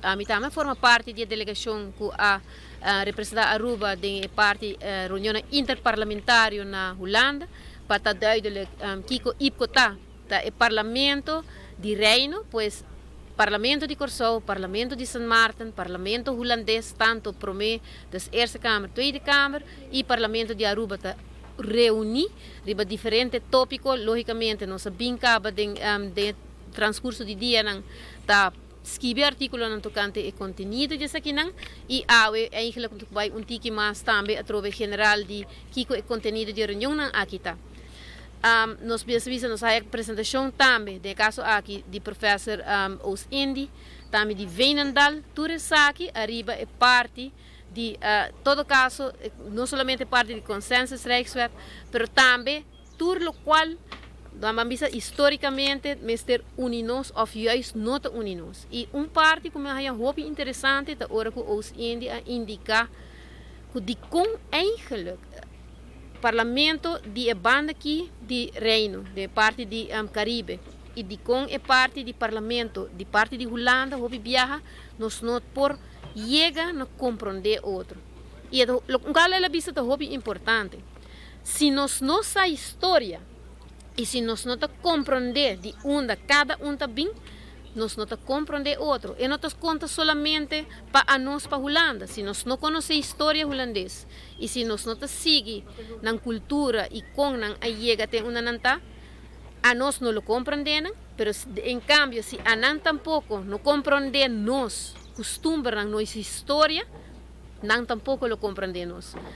Ami tambe a forma parti di e delegacion cu a representa Aruba den e parti reunionnan interparlamentario na Hulanda. Pa ta duidelijk kico IPKO ta, ta e Parlamento di Reino, pues Parlamento di Corsou, Parlamento di Sint Maarten, Parlamento Hulandes, tanto Prome, dus Eerste Kamer, Tweede Kamer y Parlamento di Aruba ta reuni riba diferente topico. Logicamente nos a bin caba den transcurso di dianan ta skibi articulonan tocante e contenido di esakinan y awe eigenlijk bay un tiki mas tambe atrobe general di kico e contenido di e reunionnan aki ta. Nos bisa bisa nos haya presentacion tambe den e caso aki di Professor Oostindie, tambe di Veenendaal, tur esaki ariba e parti di todo caso no solamente e parti di Consensus Rijkswet, pero tambe tur locual nan ban bisa historicamente mester uni nos of juist no ta uni nos. Y un parti cu mi a haya hopi interesante ta ora cu Oostindie a indica cu dicon eigenlijk Parlamento di e banda aki di Reino, den e parti di Caribe, y dicon e parti di Parlamento di parti di Hulanda hopi biaha nos no por yega na comprende otro. Y e locual el a bisa ta hopi importante. Si nos no sa historia y si nos no ta comprende di unda cada un ta bin, nos no ta comprende otro. E no ta conta solamente pa anos pa Hulanda. Si nos no conoce historia Hulandes y si nos no ta sigui nan cultura y con nan a yega te unda nan ta, anos no lo comprende nan, pero en cambio si anan tampoco no comprende nos custumbernan, nos historia, nan tampoco lo comprende nos.